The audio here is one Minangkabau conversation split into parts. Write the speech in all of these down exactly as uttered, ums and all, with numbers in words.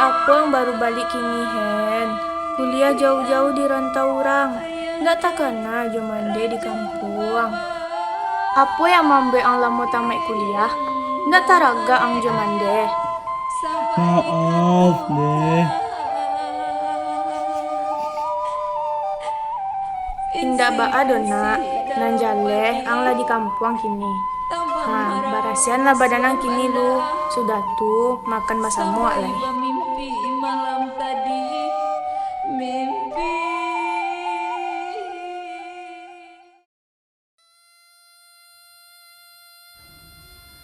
Apo ang baru baliak kini, Hen? Kuliah jauah-jauah di rantau urang. Ndak takana jo mandeh di kampuang. Apo yang mambuek ang lamo tamaik kuliah? Ndak taragak ang jo mandeh. Maaf, Deh. Indak baa doh, Nak. Nan jaleh, ang lah di kampuang kini. Ha, barasianlah badan ang kini lu. Sudah tu, makan basamo lai.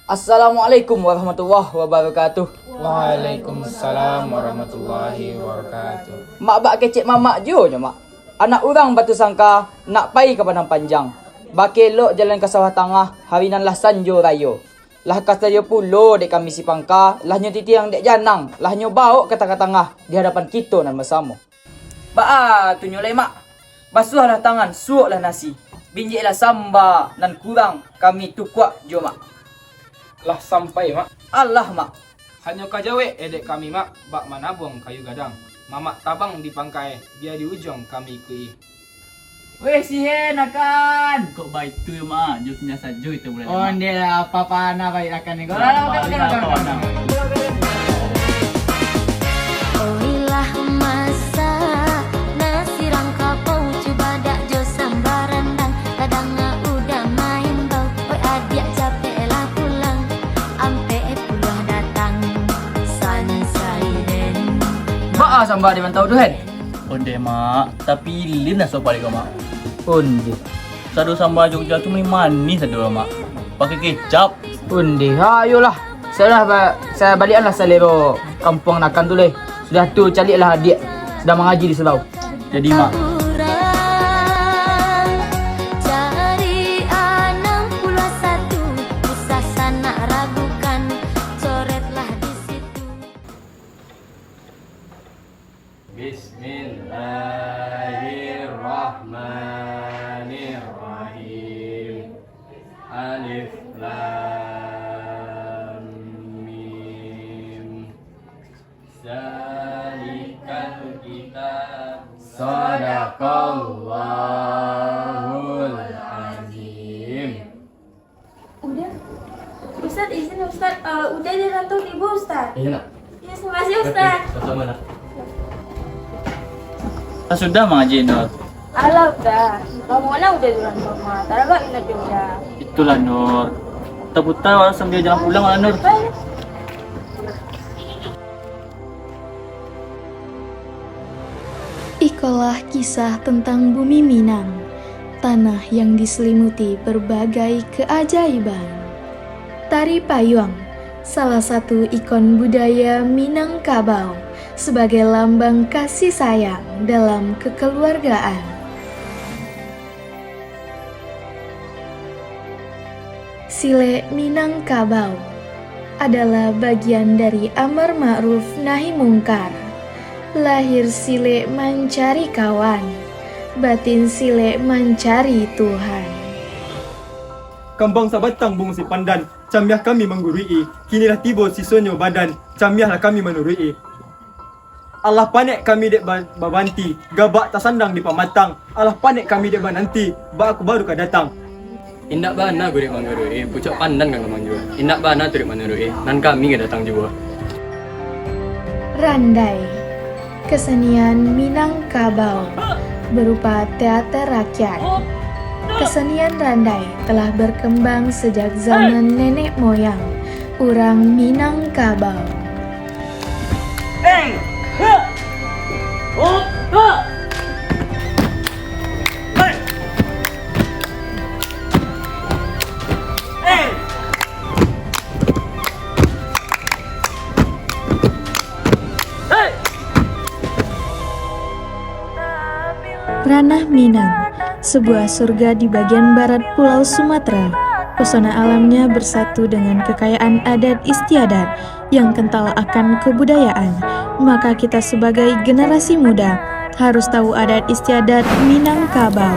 Assalamualaikum warahmatullahi wabarakatuh. Waalaikumsalam warahmatullahi wabarakatuh. Mak bak kecek mamak juo nyo, Mak. Anak urang Batu Sangka nak pai ka Padang Panjang. Bakelok jalan ka Sawah Tangah, hari nan lah sanjo rayo. Lah ka sajo pulo dek kami si Pangka, lah nyo titiang dek Janang, lah nyo bawok ka tangah-tangah di hadapan kito nan basamo. Baa tu nyo lai, Mak? Basuahlah tangan, suoklah nasi. Binjeklah samba nan kurang kami tukuak juo, Mak. Lah sampai, Mak? Alah, Mak. Hanyo ka jawek edek kami, Mak, bak manabuang kayu gadang. Mamak tabang di pangkai, bia di ujuang kami ikuik-i. Weh, si Hen, akan! Kok baitu yo, Mak? Jo kinyah sajo kito buliah. Oh, ndak lah, apa-apa, nah, baik akan ni. Kau lah, makan, makan, makan, makan. Oilah masak nasi rangkapau, cubadak jo samba randang, tadanga uda maimbau, oi adiak capeklah pulang, ampek puluah datang, sansai den. Baa samba di mantau tu, Hen? Ondeh, Mak, tapi lin lah sopa dek ko, Mak. Ondeh. Sado samba Jogja tu manih-manih sado, Mak. Pakai kecap. Ondeh, ha, iyolah. Sudah, ba-, sa-, baliaklah salero kampuang nakan tu lai. Sudah tu, caliaklah adiak sadang mangaji di surau. Jadi, Mak. Cari anam puluah satu, usah sanak ragukan, coretlah di situ. Bismillahirrahmanirrahim. Alif Lam Mim. Zalikal kitab. Sadaqallahul Azim. Uda, Ustaz, izin, Ustaz. Eh, Uda di rantau tibo, Ustaz. Iya, Nak. Iya, terima kasih, Ustaz. Oke, sama-sama, Nak. Ah, sudah mangaji, Nur? Alah, Uda. Kamu lah Uda di rantau, mah. Taragak ingat Uda. Itulah, Nur. Taputar walau sambil jalan pulang lah, Nur. Baik. Ikolah kisah tentang bumi Minang, tanah yang diselimuti berbagai keajaiban. Tari payuang, salah satu ikon budaya Minangkabau, sebagai lambang kasih sayang dalam kekeluargaan. Silek Minangkabau adalah bagian dari amar ma'ruf nahi mungkar. Lahir silek mancari kawan, batin silek mancari Tuhan. Kambang sabatang bungo si pandan, camiah kami mangguruik-i. Kini lah tibo sisonyo badan, camiahlah kami manuruik-i. Alah panek kami dek ba-, babanti, gabak tasandang di pamatang. Alah panek kami dek bananti, baa kok baru ka datang. Indak bana guruik mangguruik-i, pucuak pandan ka ngambang juo. Indak bana turuik manuruik-i, nan kami ka datang juo. Randai, kesenian Minangkabau, berupa teater rakyat. Kesenian randai telah berkembang sejak zaman nenek moyang urang Minangkabau. Ranah Minang, sebuah surga di bagian barat Pulau Sumatera. Pesona alamnya bersatu dengan kekayaan adat istiadat yang kental akan kebudayaan. Maka kita sebagai generasi muda harus tahu adat istiadat Minangkabau.